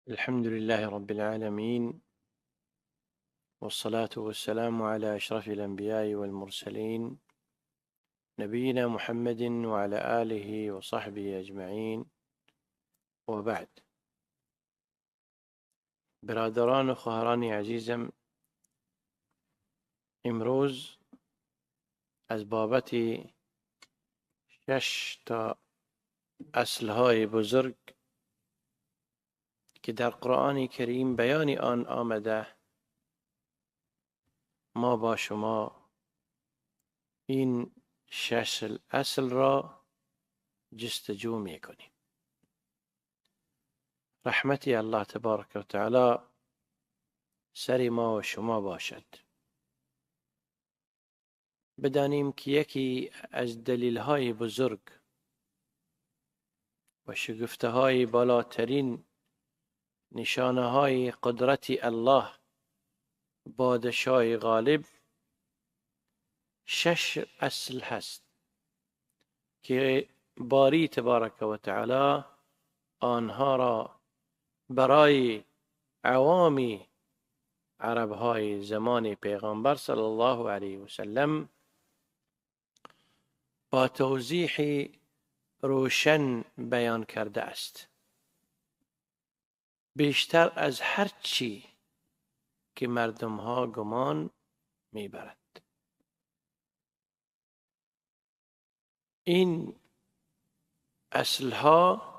الحمد لله رب العالمين، والصلاة والسلام على أشرف الأنبياء والمرسلين، نبينا محمد وعلى آله وصحبه أجمعين، وبعد. برادران و خواهران عزیزم، امروز از بابت 6 تا اصلهای بزرگ که در قرآن کریم بیان آن آمده، ما با شما این 6 اصل را جستجو میکنیم. رحمت الله تبارک و تعالی سر ما و شما باشد. بدانیم که یکی از دلیل‌های بزرگ و شگفته‌های بالاترین نشانه‌های قدرت الله بادشاه غالب 6 اصل هست که باری تبارک و تعالی آنها را برای عوام عربهای زمان پیغمبر صلی الله علیه و سلم با توضیح روشن بیان کرده است. بیشتر از هر چی که مردم ها گمان میبرند. این اصلها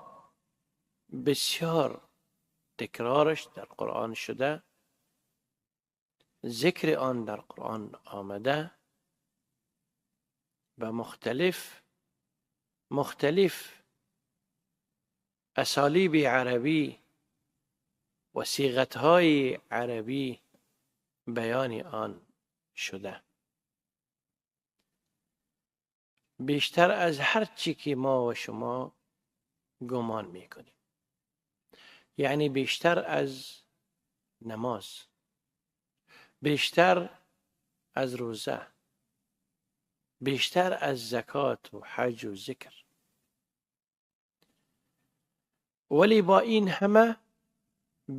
بسیار تکرارش در قرآن شده، ذکر آن در قرآن آمده و مختلف اسالیب عربی و صیغت‌های عربی بیان آن شده. بیشتر از هر چی که ما و شما گمان میکنیم، یعنی بیشتر از نماز، بیشتر از روزه، بیشتر از زکات و حج و ذکر. ولی با این همه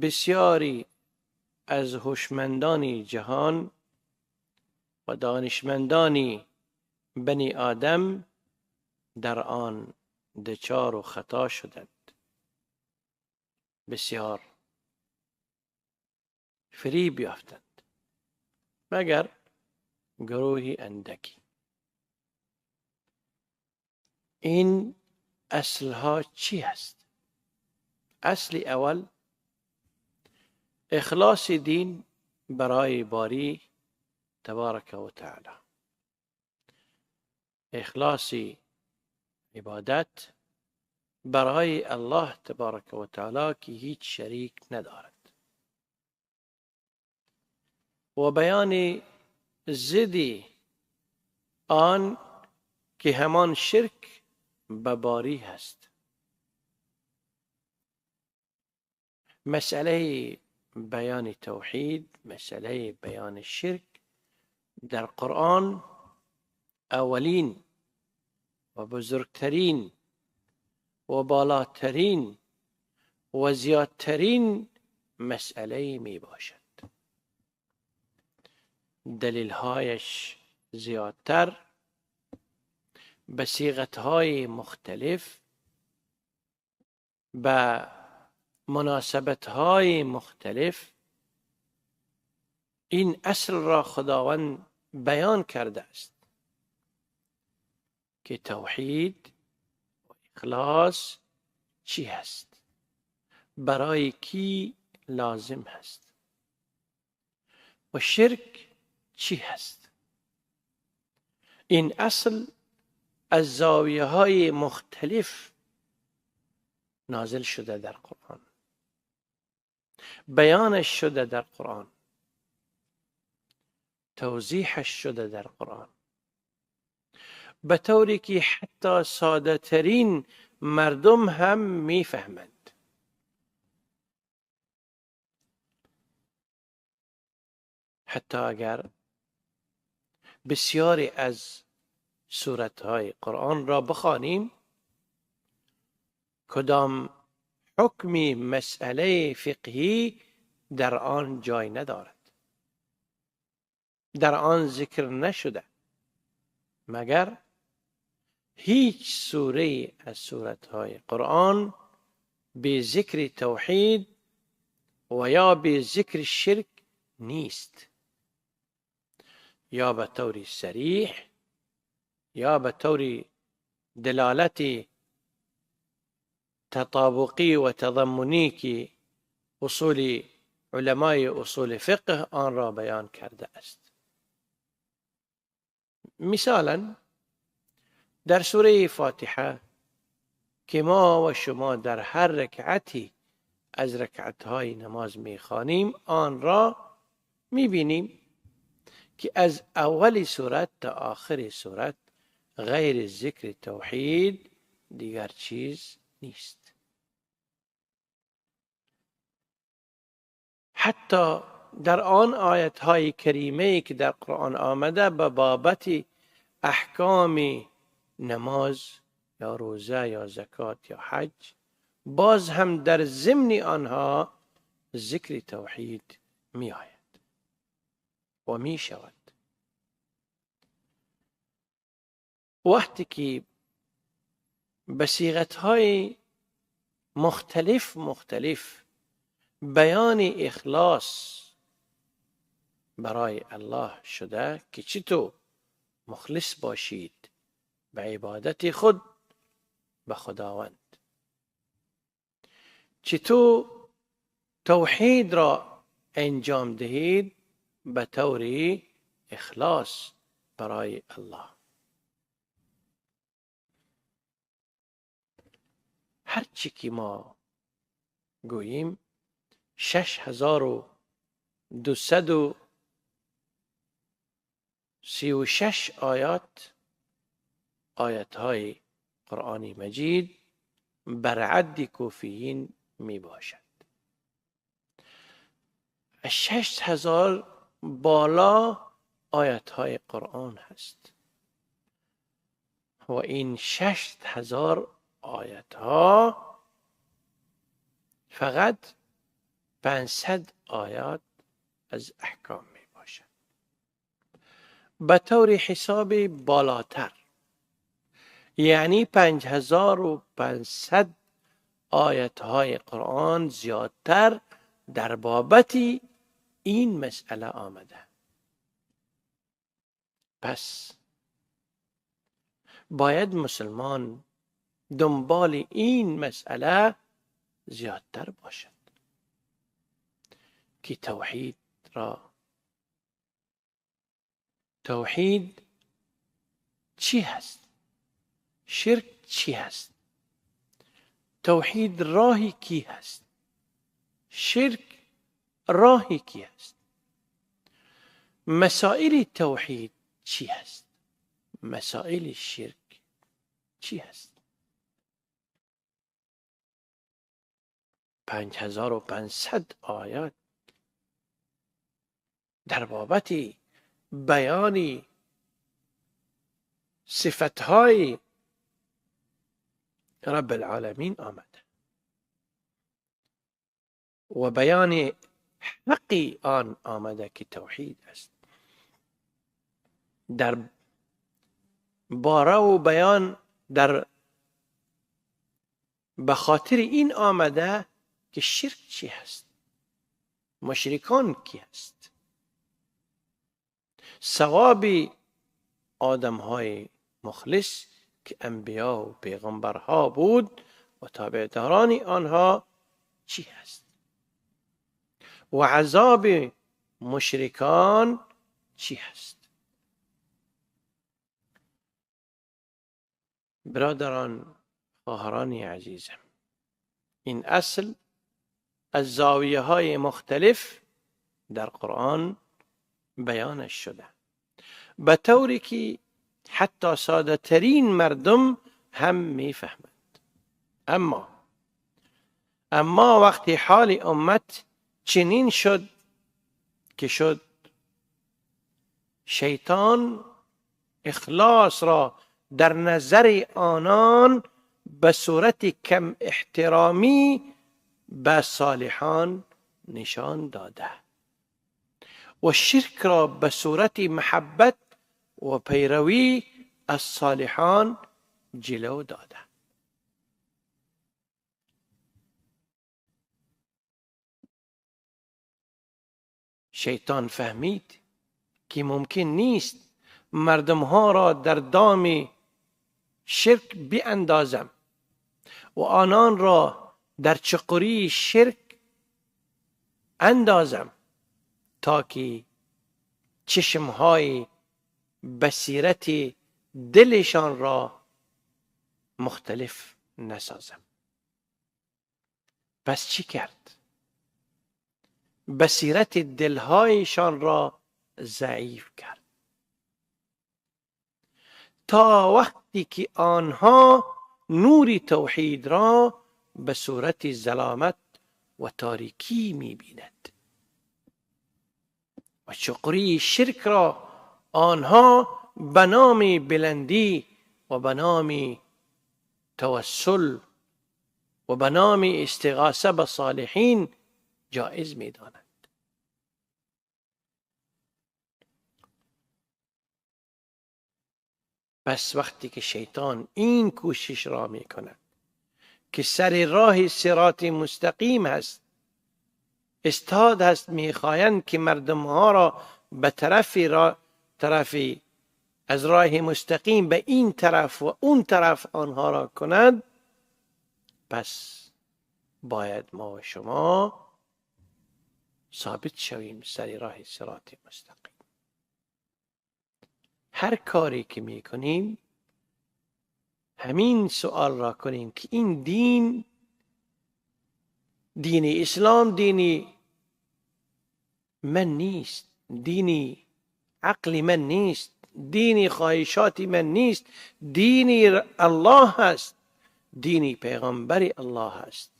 بسیاری از هوشمندان جهان و دانشمندان بنی آدم در آن دچار و خطا شدند، بسیار فریب یافتند، مگر گروهی اندکی. این اصلها چی هست؟ اصل اول، اخلاص دین برای باری تبارک و تعالی. اخلاص عبادت برای الله تبارک و تعالی که هیچ شریک ندارد، و بیان ضد آن که همان شرک به باری هست. مسئله بیان توحید، مسئله بیان شرک در قرآن اولین و بزرگترین و بالاترین و زیادترین مسئله می باشد. دلیلهایش زیادتر، به صیغت‌های مختلف، به مناسبت‌های مختلف این اصل را خداوند بیان کرده است که توحید و اخلاص چی هست، برای کی لازم هست و شرک چی هست. این اصل از زاویه های مختلف نازل شده در قرآن، بیانش شده در قرآن، توضیحش شده در قرآن، به طوری که حتی ساده ترین مردم هم میفهمند. حتی اگر بسیاری از سورت‌های قرآن را بخوانیم، کدام حکم مسئله فقهی در آن جای ندارد، در آن ذکر نشده، مگر هیچ سوره از سورت‌های قرآن به ذکر توحید و یا به ذکر شرک نیست، یا به طور صریح یا به طور دلالت تطابقی و تضمنی که اصول علمای اصول فقه آن را بیان کرده است. مثالا در سوره فاتحه که ما و شما در هر رکعتی از رکعت‌های نماز می‌خوانیم، آن را می‌بینیم که از اول سورت تا آخر سورت غیر ذکر توحید دیگر چیز نیست. حتی در آن آیت‌های کریمه‌ای که در قرآن آمده به بابت احکام نماز یا روزه یا زکات یا حج، باز هم در ضمن آنها ذکر توحید می آید و می شود. وقتی که به صیغت‌های مختلف مختلف بیان اخلاص برای الله شده که چطور مخلص باشید به عبادت خود به خداوند، چطور توحید را انجام دهید به طور اخلاص برای الله. هرچی که ما گوییم 6236 آیات، آیت‌های قرآن مجید بر عد کوفیین می باشد. 6000 بالا آیت‌های قرآن هست و این 6000 آیت‌ها فقط 500 آیات از احکام می باشد. به طور حساب بالاتر، یعنی 5500 آیت‌های قرآن زیادتر در بابت این مسئله آمده. پس باید مسلمان دنبال این مسئله زیادتر باشد که توحید را، توحید چی هست، شرک چی هست، توحید راهی کی هست، شرک راهی کی هست، مسائل توحید چی هست، مسائل شرک چی هست. 5500 آیات در بابت بیان صفتهای رب العالمین آمده و بیان حقی آن آمده که توحید است. در باره و بیان در به خاطر این آمده که شرک چی هست، مشرکان کی هست، ثواب آدمهای مخلص که انبیا و پیغمبرها بود و تابعداران آنها چی هست و عذاب مشرکان چی هست. برادران، خواهران عزیزم، این اصل از زاویه های مختلف در قرآن بیانش شده، به طوری که حتی ساده ترین مردم هم میفهمند. اما وقتی حال امت چنین شد که شد، شیطان اخلاص را در نظر آنان به صورت کم احترامی به صالحان نشان داده و شرک را به صورت محبت و پیروی از صالحان جلو داده. شیطان فهمید که ممکن نیست مردم ها را در دام شرک بیاندازم و آنان را در چقری شرک اندازم تا که چشمهای بصیرت دلشان را مختلف نسازم. پس چی کرد؟ بصیرت دلهایشان را ضعیف کرد تا وقتی که آنها نور توحید را به صورت ظلامت و تاریکی می‌بیند و چقری شرک را آنها به نام بلندی و به نام توسل و به نام استغاثه به صالحین جایز می‌دانند. پس وقتی که شیطان این کوشش را می‌کند که سر راه صراط مستقیم هست، استاد هست، میخواهند که مردم ها را به طرفی از راه مستقیم به این طرف و اون طرف آنها را کند، پس باید ما و شما ثابت شویم سر راه صراط مستقیم. هر کاری که میکنیم همین سوال را کنیم که این دین، دین اسلام، دینی من نیست، دینی عقل من نیست، دینی خواهشات من نیست، دینی الله هست، دینی پیغمبر الله هست.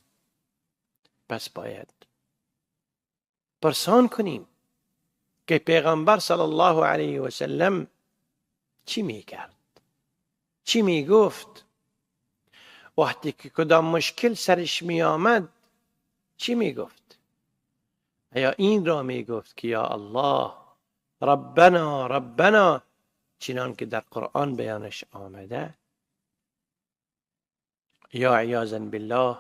پس باید پرسان کنیم که پیغمبر صلی الله علیه و سلم چی میکرد، چی میگفت، وقتی که کدام مشکل سرش میآمد چی میگفت؟ یا این را میگفت که یا الله ربنا ربنا، چنان که در قرآن بیانش آمده، یا عیاذا بالله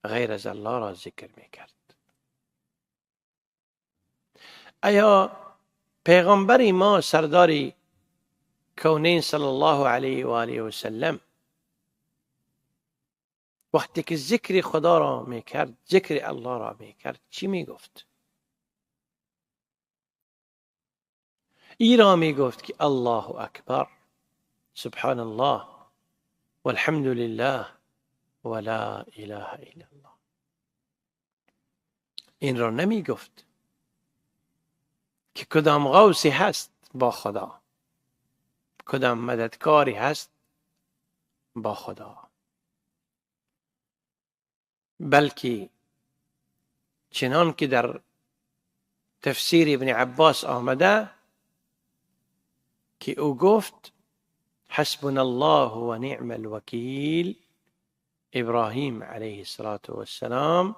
غیر از الله را ذکر میکرد؟ ایا پیغمبر ما سردار کونین صلی الله علیه و آله و سلم وقتی که ذکر خدا را میکرد، ذکر الله را میکرد، چی میگفت؟ ای را میگفت که الله اکبر، سبحان الله والحمد لله ولا اله الا الله. این را نمیگفت که کدام غوثی هست با خدا، کدام مددکاری هست با خدا، بلکه چنان که در تفسیر ابن عباس آمده که او گفت حسبنا الله و نعم الوکیل. ابراهیم علیه الصلاة والسلام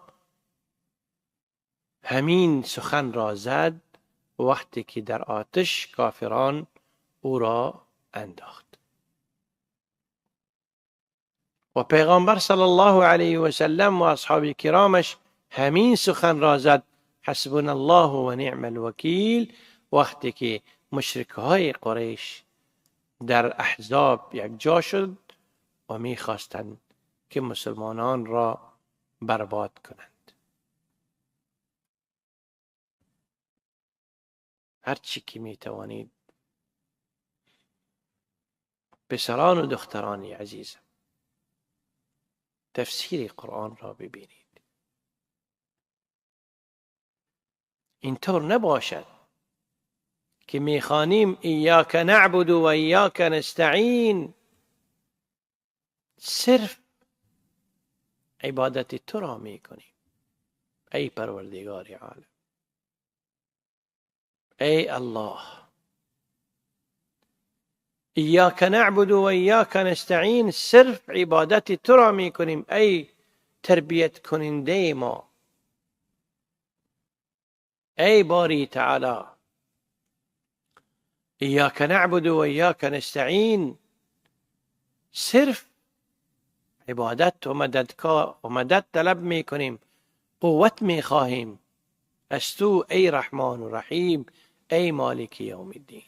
همین سخن را زد وقتی که در آتش کافران او را انداخت. و پیغمبر صلی الله علیه و سلم و اصحاب کرامش همین سخن را زد حسبنا الله و نعم الوکیل وقتی که مشرک های قریش در احزاب یک جا شد و میخواستند که مسلمانان را برباد کنند. هرچی که میتوانید پسران و دختران عزیزم تفسیر قرآن را ببینید. اینطور نباشد که میخوانیم ایاک نعبد و ایاک نستعین، صرف عبادت تو را میکنیم ای پروردگار عالم، ای الله. ایاک نعبد و ایاک نستعین، صرف عبادت تو را میکنیم ای تربیت کننده ما، ای باری تعالی، ایاک نعبد و ایاک نستعین، صرف عبادت و مدد طلب میکنیم، قوت میخواهیم از تو ای رحمان و رحیم، ای مالک یوم الدین.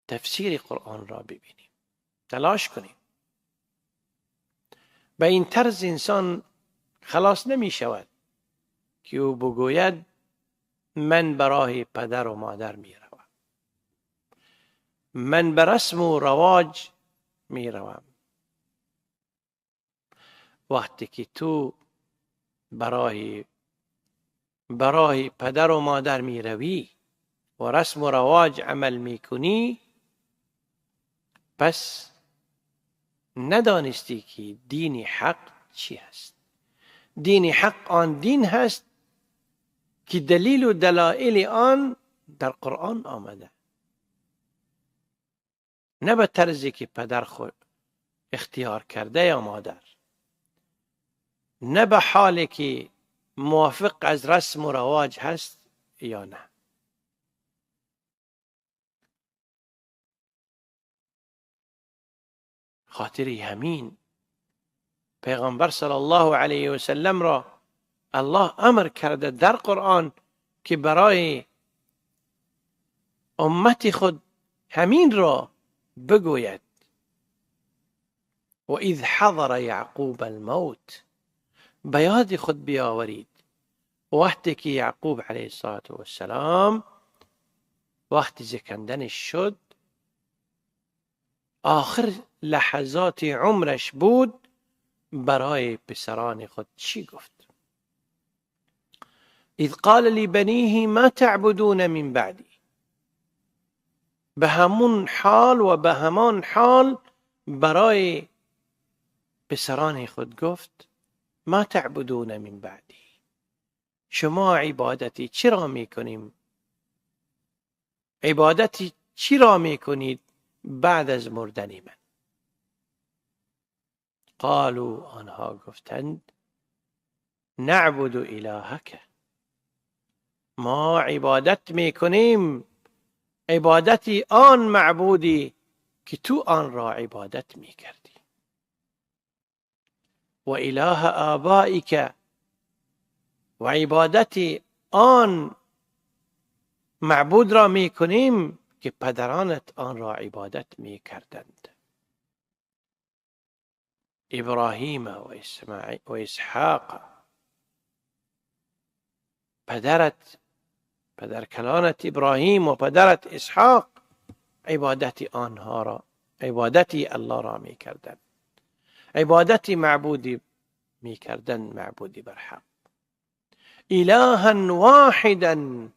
تفسیر قرآن را ببینیم، تلاش کنیم. به این طرز انسان خلاص نمی شود که او بگوید من برای پدر و مادر می روم، من به رسم و رواج می روم. وقتی که تو برای پدر و مادر می روی و رسم و رواج عمل می کنی، پس ندانستی که دین حق چی هست. دین حق آن دین هست که دلیل و دلائل آن در قرآن آمده، نه به طرزی که پدر خود اختیار کرده یا مادر، نه به حالی که موافق از رسم و رواج هست یا نه. خاطر همین پیغمبر صلی الله علیه و سلم را الله امر کرده در قرآن که برای امت خود همین را بگوید. و اذ حضر یعقوب الموت، به یاد خود بیاورید وقتی که یعقوب علیه السلام وقتی زکندنش شد، آخر لحظات عمرش بود، برای پسران خود چی گفت؟ اذ قال لبنیه ما تعبدون من بعدی. به همون حال و به همان حال برای پسران خود گفت ما تعبدون من بعدی، شما عبادتی چرا میکنیم؟ عبادتی چرا میکنید بعد از مردن من؟ قالوا، آنها گفتند نعبد الهک، ما عبادت میکنیم، عبادتی آن معبودی که تو آن را عبادت میکردی، و اله آبائک، و عبادتی آن معبود را میکنیم که پدرانت آن را عبادت میکردند، ابراهیم و اسماعیل و اسحاق، پدرت، پدر کلانت ابراهیم و پدرت اسحاق عبادت آنها را، عبادتی الله را میکردند، عبادتی معبودی میکردند، معبودی برحق، الها واحدا،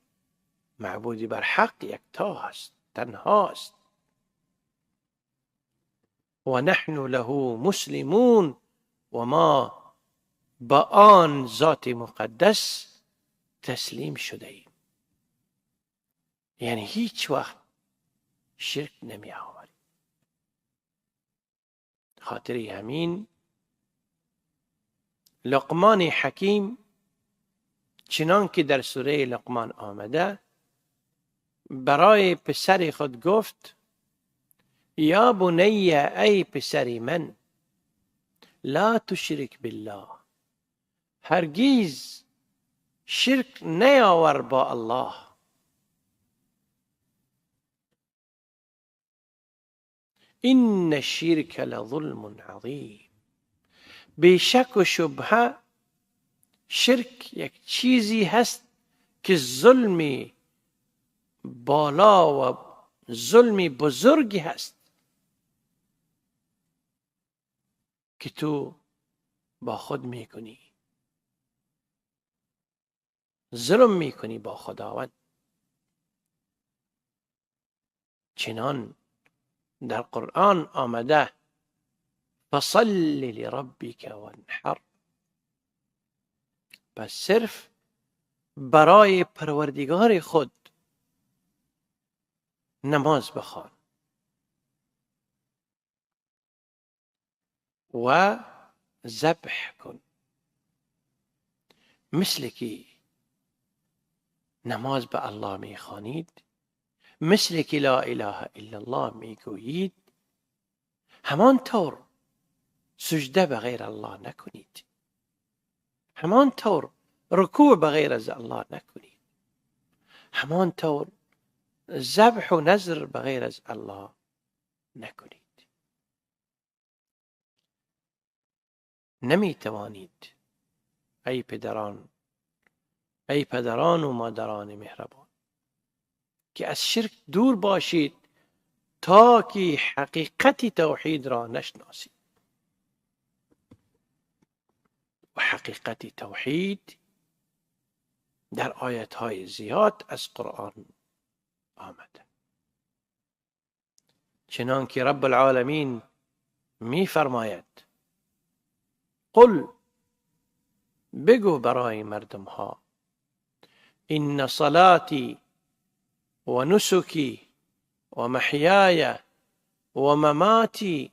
معبودی برحق یکتا هست، تنهاست، و نحن له مسلمون، و ما با آن ذات مقدس تسلیم شده ایم. یعنی هیچ وقت شرک نمی آوریم. خاطر همین لقمان حکیم چنان که در سوره لقمان آمده برای پسر خود گفت یا بنی، ای پسر من، لا تشرک بالله، هرگیز شرک نیاور با الله. ان الشرک لظلم عظیم، بیشک و شبهه شرک یک چیزی هست که ظلمی بالا و ظلمی بزرگی هست که تو با خود میکنی، ظلم میکنی با خداوند. چنان در قرآن آمده فصل لربک وانحر، پس صرف برای پروردگار خود نماز بخوان. و ذبح کن. مثل که نماز به الله میخوانید، مثل که لا اله الا الله میگویید، همان طور سجده به غیر الله نکنید، همان طور رکوع به غیر از الله نکنید، همان طور ذبح و نذر به غیر از الله نکنید. نمیتوانید ای پدران، ای پدران و مادران مهربان، که از شرک دور باشید تا که حقیقت توحید را نشناسید. و حقیقت توحید در آیت های زیاد از قرآن آمده، چنان که رب العالمین می فرماید: قل، بگو برای مردم ها، ان صلاتی و نسکی و محیای و مماتی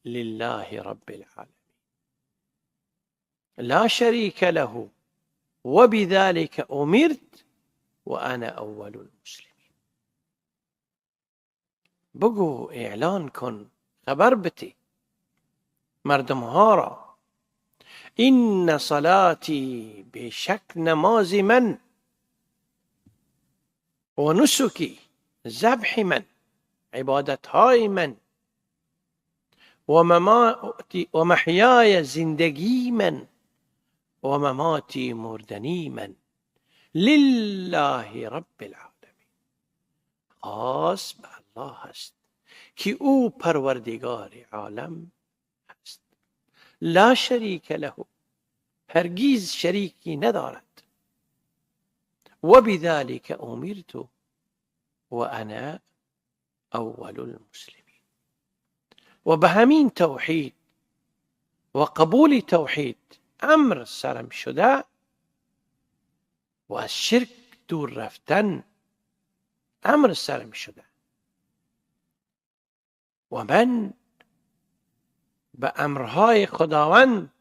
لله رب العالمین لا شریک له وبذلك امرت وانا اول المسلمین. بگو، اعلان کن، خبر بده مردم ها را، این صلاتی، بشک نماز من، و نسکی، ذبح من، عبادت های من، و محیای، زندگی من، و مماتی، مردنی من، لله رب العالمین، خاص به الله است که او پروردگار عالم است. لا شریک له، هرگز شریکی ندارد. و بذلك امرت و انا اول المسلمین. و به همین توحید و قبول توحید امر سرم شده و از شرک دور رفتن امر سرم شده و من به امرهای خداوند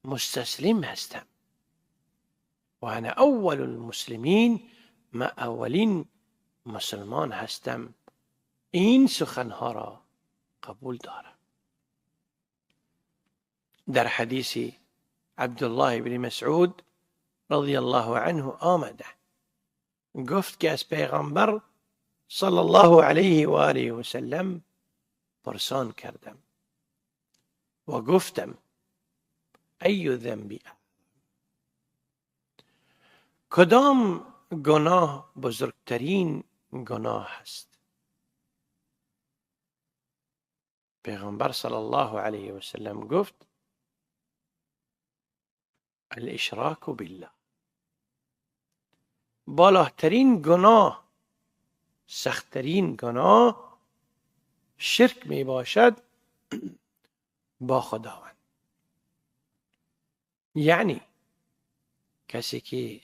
مستسلم هستم. و انا اول المسلمین، من اولین مسلمان هستم، این سخنها را قبول دارم. در حدیث عبدالله بن مسعود رضی الله عنه آمده، گفت که از پیغمبر صلی الله علیه و آله و سلم پرسان کردم و گفتم: ای ذنبی، کدام گناه بزرگترین گناه است؟ پیغمبر صلی الله علیه و سلم گفت: الاشراک بالله. بالاترین گناه، سختترین گناه شرک می باشد با خداوند. یعنی کسی که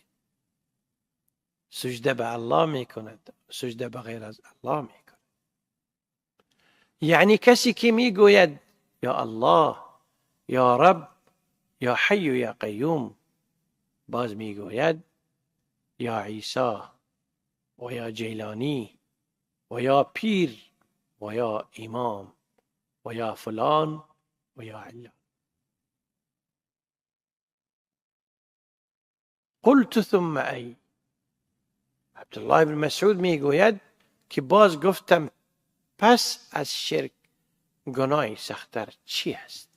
سجده به الله می کند، سجده به غیر از الله می کند. یعنی کسی که می گوید یا الله، یا رب، یا حی یا قیوم، باز می گوید یا عیسی و یا جیلانی و یا پیر و یا امام و یا فلان و یا علان. قلت ثم ای. عبدالله بن مسعود میگوید که باز گفتم پس از شرک گناه سخت‌تر چی است؟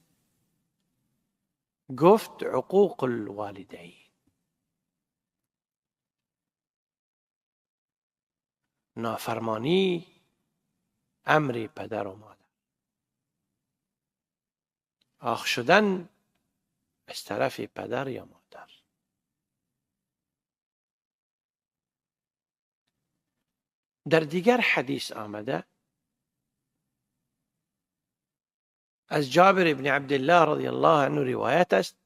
گفت عقوق الوالدین. نافرمانی امر پدر و مادر، آخ شدن از طرف پدر یا مادر. در دیگر حدیث آمده از جابر ابن عبدالله رضی الله عنه روایت است،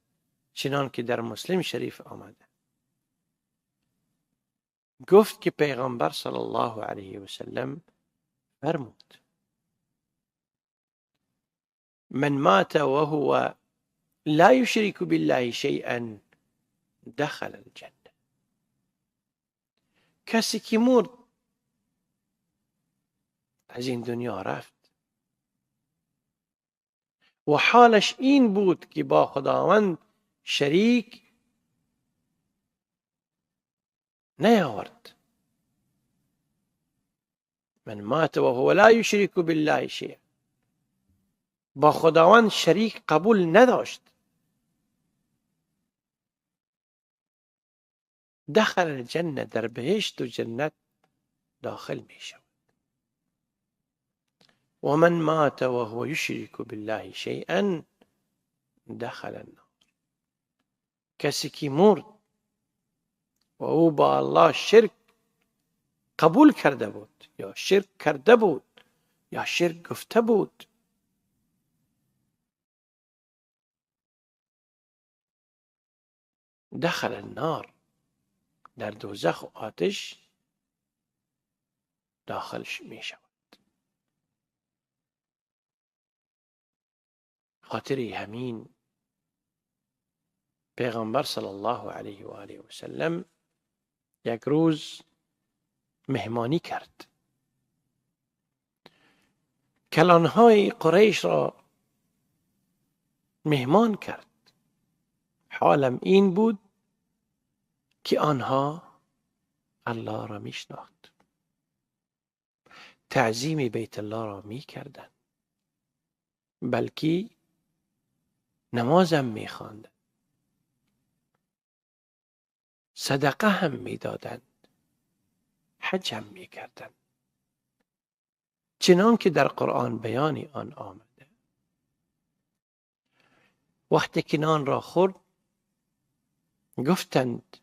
چنان که در مسلم شریف آمده، گفت که پیغمبر صلی الله علیه و سلم فرمود: من مات وهو لا يشرك بالله شيئا دخل الجنة. کسی که مرد از این دنیا رفت و حالش این بود که با خداوند شریک نیاورد. من مات وهو لا يشرك بالله شيئا، با خداوند شریک قبول نداشت، دخل الجنة، در بهشت و جنت داخل می شود. و من مات وهو يشرك بالله شيئا دخل النار. کسی که مرد و او با الله شرک قبول کرده بود، یا شرک کرده بود، یا شرک گفته بود، دخل النار، در دوزخ و آتش داخل می شود. خاطر همین پیغمبر صلی الله علیه و آله و سلم یک روز مهمانی کرد. کلانهای قریش را مهمان کرد. حالم این بود که آنها الله را میشناخت، تعظیم بیت الله را میکردند، بلکه نمازم میخواندند، صدقه هم میدادند، حج هم میکردند، چنان که در قرآن بیان آن آمده. وقتی که نان را خورد گفتند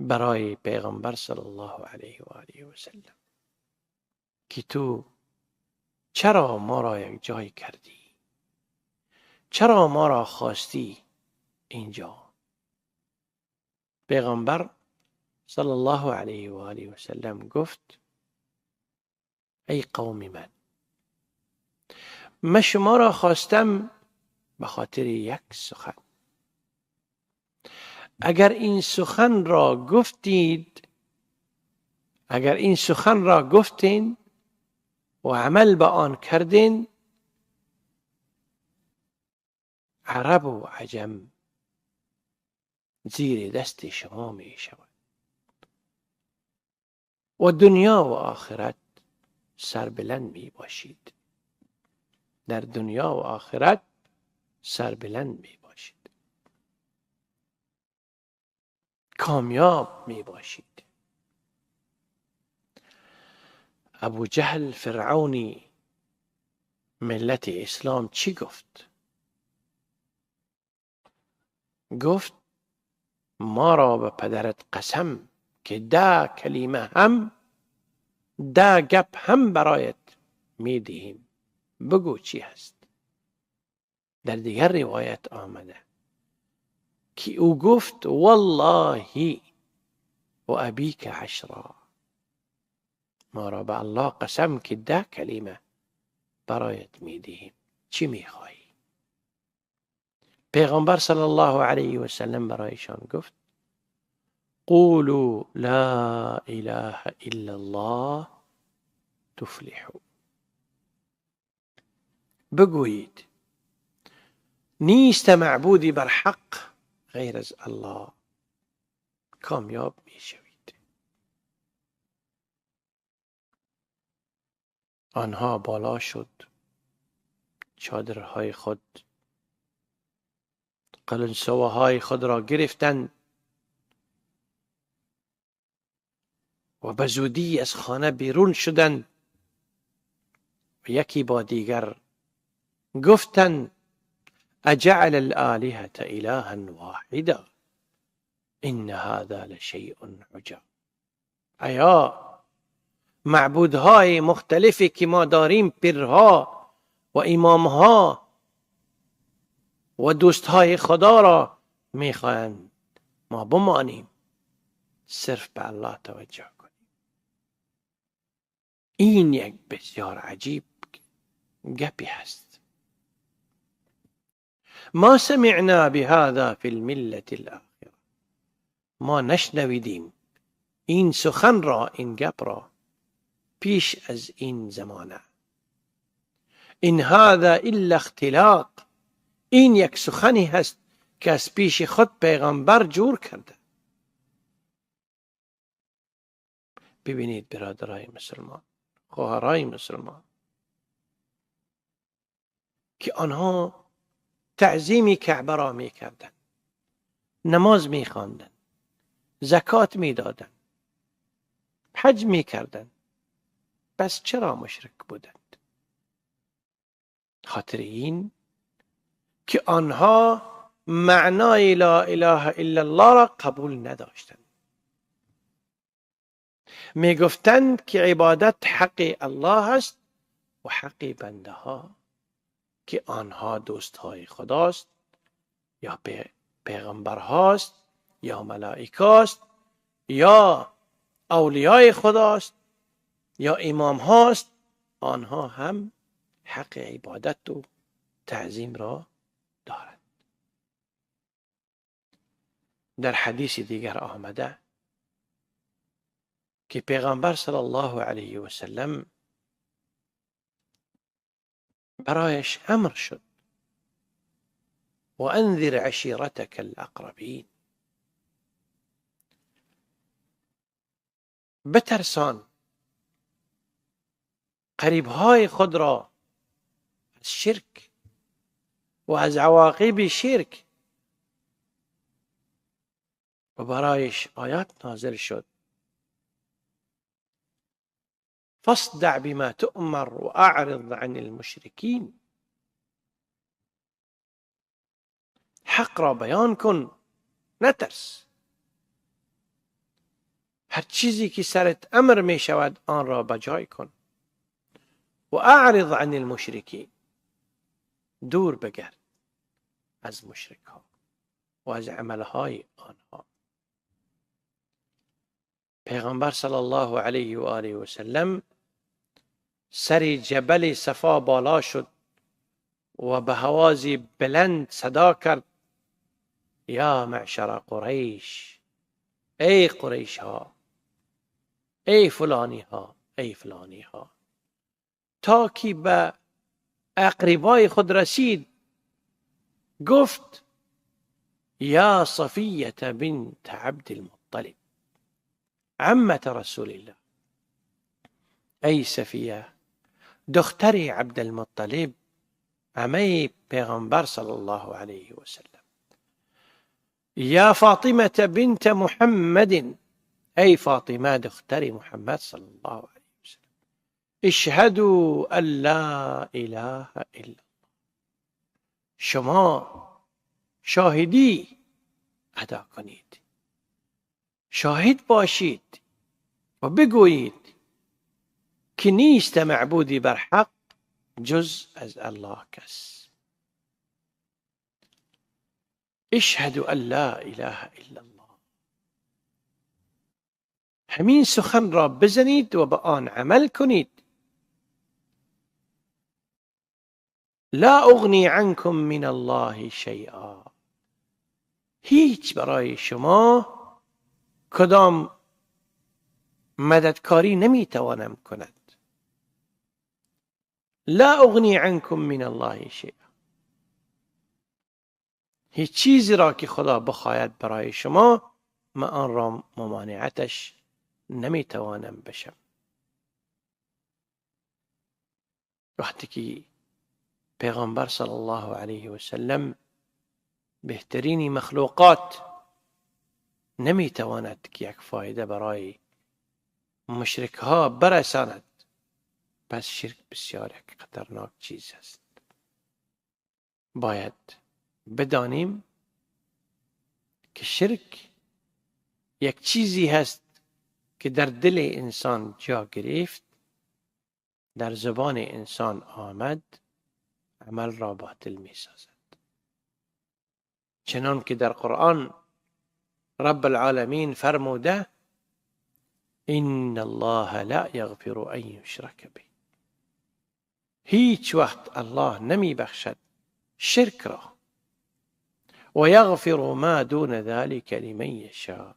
برای پیغمبر صلی الله علیه و آله و سلم که تو چرا ما را یک جای کردی؟ چرا ما را خواستی اینجا؟ پیغمبر صلی الله علیه و آله و سلم گفت ای قوم من، من شما را خواستم به خاطر یک سخن. اگر این سخن را گفتید، اگر این سخن را گفتین و عمل به آن کردین، عرب و عجم زیر دست شما می شود و دنیا و آخرت سربلند می باشید. در دنیا و آخرت سربلند می باشید، کامیاب می باشید. ابو جهل فرعونی ملت اسلام چی گفت؟ گفت ما را به پدرت قسم که 10 کلمه هم 10 گپ هم برایت می دهیم، بگو چی هست. در دیگر روایت آمده که او گفت والله و ابیک 10، ما را به الله قسم که 10 کلمه برایت می دهیم، چی می خواهی؟ پیغمبر صلی الله علیه و سلم برایشان گفت قولوا لا اله الا الله تفلحوا. بگویید نیست معبودی بر حق غیر از الله، کامیاب می شوید. آنها بالا شد چادرهای خود، قلنسوه خود را گرفتند و به زودی از خانه بیرون شدند و یکی با دیگر گفتند اجعل الآلهة الها واحدا ان هذا لشیء عجاب. ایا معبودهای مختلفی که ما داریم، پیرها و امامها و دوستهای خدا را میخواهند ما بمانیم، صرف به الله توجه کنیم. این یک بسیار عجیب گپی هست. ما سمعنا بهذا في الملة الآخرة. ما نشنویدیم این سخن را، این گپ را پیش از این زمانه. این هذا الا اختلاق، این یک سخنی هست که از پیش خود پیغمبر جور کرده. ببینید برادرای مسلمان، خواهرای مسلمان، که آنها تعظیم کعبه را میکردند، نماز میخواندند، زکات میدادند، حج میکردند، پس چرا مشرک بودند؟ خاطر این که آنها معنای لا اله الا الله را قبول نداشتند. میگفتند که عبادت حق الله است و حق بنده ها که آنها دوست های خداست یا پیغمبر هاست یا ملائکه است یا اولیای خداست یا امام هاست، آنها هم حق عبادت و تعظیم را دارند. در حدیث دیگر آمده که پیغمبر صلی الله علیه و سلم برایش امر شد و انذر عشیرتک الاقربین، بترسان قریبهای خود را از شرک و از عواقب شرک. و برایش آیات نازل شد: فاصدع بما تؤمر وأعرض عن المشركين. حق را بیان کن، نترس. هر چیزی که سرت امر می شود آن را بجای کن. و اعرض عن المشرکین، دور بگرد از مشرک ها و از عملهای آنها. پیغمبر صلی الله علیه و آله و سلم سر جبل صفا بالا شد و به هوازی بلند صدا کرد: یا معشر قریش، ای قریش ها، ای فلانی ها، ای فلانی ها. تا که به اقربای خود رسید گفت: یا صفیة بنت عبد المطلب عمة رسول الله، ای صفیه دختر عبد المطلب عمه پیغمبر صلی الله علیه و سلم، یا فاطمة بنت محمد، ای فاطمه دختر محمد صلی الله علیه و سلم، اشهدوا ان لا اله الا الله، شما شاهدی ادا کنید، شاهد باشید و بگویید که نیست معبودی بر حق جز از الله کس. اشهدوا ان لا اله الا الله. همین سخن را بزنید و به آن عمل کنید. لا اغنی عنکم من الله شیئا، هیچ برای شما کدام مددکاری نمیتوانم کند. لا اغنی عنکم من الله شیئا، هیچ چیزی را که خدا بخواهد برای شما من آن را ممانعتش نمیتوانم بشم. وقتی که پیغمبر صلی الله علیه و سلم بهترین مخلوقات نمیتواند که یک فایده برای مشرک ها برساند، پس شرک بسیار یک خطرناک چیز است. باید بدانیم که شرک یک چیزی هست که در دل انسان جا گرفت، در زبان انسان آمد، عمل را باطل می سازد. چنان که در قرآن رب العالمین فرموده: ان الله لا یغفر ان یشرک به، هیچ وقت الله نمی بخشد شرک را و یغفر ما دون ذلك لمن یشاء.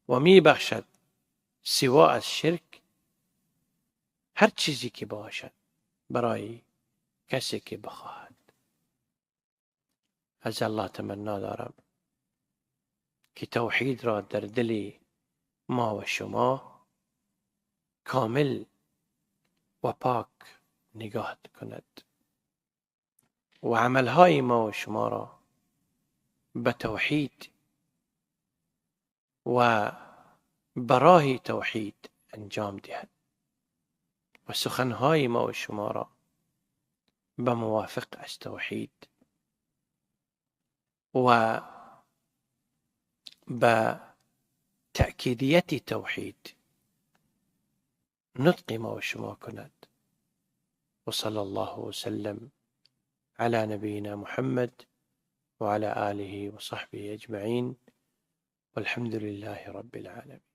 و می بخشد سوا از شرک هر چیزی که باشد برای کسی که بخواهد. از الله تمنا دارم که توحید را در دل ما و شما کامل و پاک نگاه کند و عملهای ما و شما را به توحید و براه توحید انجام دهد و سخنهای ما و شما را به موافق از توحید و به تأکیدیت توحید نطق ما و شما کند. و صلی الله وسلم على نبينا محمد وعلى آله وصحبه أجمعين والحمد لله رب العالمين.